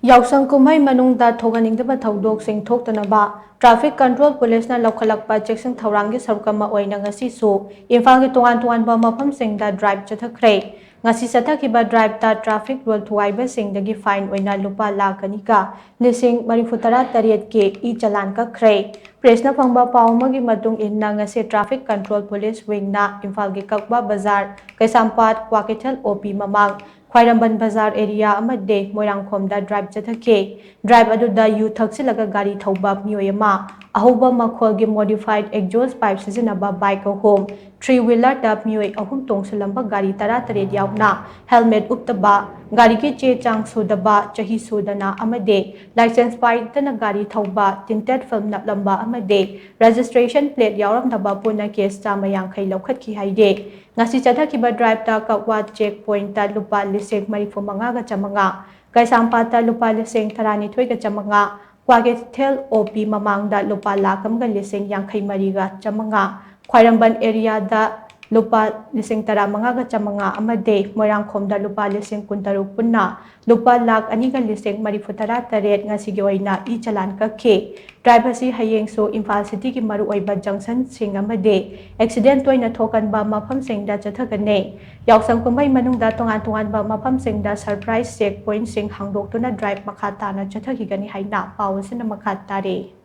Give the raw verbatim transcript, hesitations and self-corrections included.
ꯌꯥꯎꯁꯪ ꯀꯨꯝꯍꯩ ꯃꯅꯨꯡꯗ ꯊꯣꯛꯍꯟꯅꯤꯡꯗꯕ ꯊꯧꯗꯣꯛꯁꯤꯡ ꯊꯣꯛꯇꯅꯕ Traffic Control Police ꯅ ꯂꯧꯈꯠꯂꯛꯄ ꯆꯦꯛꯁꯤꯟ ꯊꯧꯔꯥꯡꯒꯤ ꯁꯔꯨꯛ ꯑꯃ ꯑꯣꯏꯅ ꯉꯁꯤꯁꯨ ꯏꯝꯐꯥꯜꯒꯤ ꯇꯣꯉꯥꯟ ꯇꯣꯉꯥꯟꯕ ꯃꯐꯝꯁꯤꯡꯗ drive ꯆꯠꯊꯈ꯭ꯔꯦ꯫ ꯉꯁꯤ ꯆꯠꯊꯈꯤꯕ drive ꯇ traffic rule ꯊꯨꯒꯥꯏꯕꯁꯤꯡꯗꯒꯤ fine ꯑꯣꯏꯅ ꯂꯨꯄꯥ ꯂꯥꯈ ꯑꯅꯤꯒ ꯂꯤꯁꯤꯡ ꯃꯔꯤꯐꯨ ꯇꯔꯥ ꯇꯔꯦꯠꯀꯤ e-challan ꯀꯛꯈ꯭ꯔꯦ꯫ Press ꯅ ꯐꯪꯕ ꯄꯥꯎ ꯑꯃꯒꯤ ꯃꯇꯨꯡ ꯏꯟꯅ, ꯉꯁꯤ Traffic Control Police Wing ꯅ ꯏꯝꯐꯥꯜꯒꯤ ꯀꯛꯋꯥ ꯕꯖꯥꯔ, ꯀꯩꯁꯥꯝꯄꯥꯠ, ꯀ꯭ꯋꯥꯀꯩꯊꯦꯜ O P ꯃꯃꯥꯡ, ꯈ꯭ꯋꯥꯏꯔꯝꯕꯟ ꯕꯖꯥꯔ area ꯑꯃꯗꯤ ꯃꯣꯏꯔꯥꯡꯈꯣꯝꯗ drive ꯆꯠꯊꯈꯤ꯫ Drive ꯑꯗꯨꯗ ꯌꯨ ꯊꯛꯆꯤꯜꯂꯒ ꯒꯥꯔꯤ ꯊꯧꯕ ꯃꯤꯑꯣꯏ ꯑꯃ, ꯑꯍꯧꯕ ꯃꯈꯣꯜꯒꯤ modified exhaust pipe ꯁꯤꯖꯤꯟꯅꯕ bike ꯑꯍꯨꯝ, three wheeler ꯇ ꯃꯤꯑꯣꯏ ꯑꯍꯨꯝ ꯇꯣꯡꯁꯤꯜꯂꯝꯕ ꯒꯥꯔꯤ ꯇꯔꯥꯇꯔꯦꯠ ꯌꯥꯎꯅ helmet ꯎꯞꯇꯕ, ꯒꯥꯔꯤꯒꯤ ꯆꯦ ꯆꯥꯡ ꯁꯨꯗꯕ, ꯆꯍꯤ ꯁꯨꯗꯅ ꯑꯃꯗꯤ license ꯄꯥꯏꯗꯅ ꯒꯥꯔꯤ ꯊꯧꯕ, tinted film ꯅꯞꯂꯝꯕ ꯑꯃꯗꯤ registration plate ꯌꯥꯎꯔꯝꯗꯕ ꯄꯨꯟꯅ case ꯆꯥꯝꯃ ꯌꯥꯡꯈꯩ ꯂꯧꯈꯠꯈꯤ ꯍꯥꯏꯔꯤ꯫ ꯉꯁꯤ ꯆꯠꯊꯈꯤꯕ drive ꯇ ꯀꯛꯋꯥ check point ꯇ ꯂꯨꯄꯥ ꯂꯤꯁꯤꯡ ꯃꯔꯤꯐꯨ ꯃꯉꯥꯒ ꯆꯥꯝꯃꯉꯥ, ꯀꯩꯁꯥꯝꯄꯥꯠꯇ ꯂꯨꯄꯥ ꯂꯤꯁꯤꯡ ꯇꯔꯥꯅꯤꯊꯣꯏꯒ ꯆꯥꯝꯃꯉꯥ, ꯀ꯭ꯋꯥꯀꯩꯊꯦꯜ O P ꯃꯃꯥꯡꯗ ꯂꯨꯄꯥ ꯂꯥꯈ ꯑꯃꯒ ꯂꯤꯁꯤꯡ ꯌꯥꯡꯈꯩ ꯃꯔꯤꯒ ꯆꯥꯝꯃꯉꯥ, ꯈ꯭ꯋꯥꯏꯔꯝꯕꯟ area ꯗ ꯂꯨꯄꯥ ꯂꯤꯁꯤꯡ ꯇꯔꯥꯃꯉꯥꯒ ꯆꯥꯝꯃꯉꯥ ꯑꯃꯗꯤ ꯃꯣꯏꯔꯥꯡꯈꯣꯝꯗ ꯂꯨꯄꯥ ꯂꯤꯁꯤꯡ ꯀꯨꯟꯇꯔꯨꯛ ꯄꯨꯟꯅ ꯂꯨꯄꯥ ꯂꯥꯈ ꯑꯅꯤꯒ ꯂꯤꯁꯤꯡ ꯃꯔꯤꯐꯨ ꯇꯔꯥ ꯇꯔꯦꯠ ꯉꯁꯤꯒꯤ ꯑꯣꯏꯅ e-challan ꯀꯛꯈꯤ꯫ Drive ꯑꯁꯤ ꯍꯌꯦꯡꯁꯨ ꯏꯝꯐꯥꯜ city ꯒꯤ ꯃꯔꯨꯑꯣꯏꯕ junction ꯁꯤꯡ ꯑꯃꯗꯤ accident ꯇꯣꯏꯅ ꯊꯣꯛꯀꯟꯕ ꯃꯐꯝꯁꯤꯡꯗ ꯆꯠꯊꯒꯅꯤ꯫ ꯌꯥꯎꯁꯪ ꯀꯨꯝꯍꯩ ꯃꯅꯨꯡꯗ ꯇꯣꯉꯥꯟ ꯇꯣꯉꯥꯟꯕ ꯃꯐꯝꯁꯤꯡꯗ surprise check point ꯁꯤꯡ ꯍꯥꯡꯗꯣꯛꯇꯨꯅ drive ꯃꯈꯥ ꯇꯥꯅ ꯆꯠꯊꯈꯤꯒꯅꯤ ꯍꯥꯏꯅ ꯄꯥꯎ ꯑꯁꯤꯅ ꯃꯈꯥ ꯇꯥꯔꯤ꯫